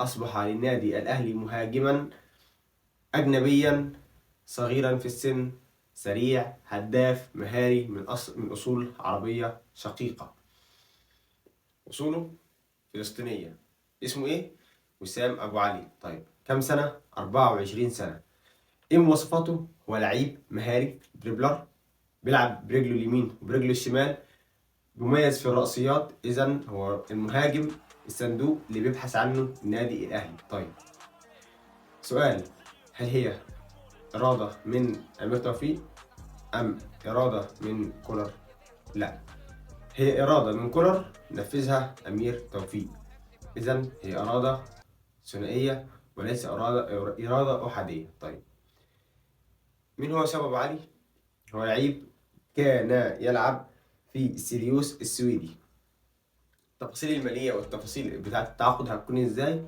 أصبح للنادي الأهلي مهاجما أجنبيا صغيرا في السن، سريع، هداف، مهاري، من أصول عربية شقيقة، أصوله فلسطينية. اسمه إيه؟ وسام أبو علي. طيب كم سنة؟ 24 سنة. إيه مواصفاته؟ هو لعيب مهاري، dribbler، بيلعب برجله اليمين وبرجله الشمال، مميز في الرأسيات. إذن هو المهاجم الصندوق اللي بيبحث عنه النادي الأهلي. طيب سؤال، هل هي إرادة من أمير توفيق أم إرادة من كولر؟ لا، هي إرادة من كولر نفذها أمير توفيق. إذن هي إرادة ثنائية وليس إرادة أحادية. طيب مين هو وسام أبو علي؟ هو لعيب كان يلعب في سيريوس السويدي. التفاصيل المالية والتفاصيل بتاعة التعاقد هتكون ازاي؟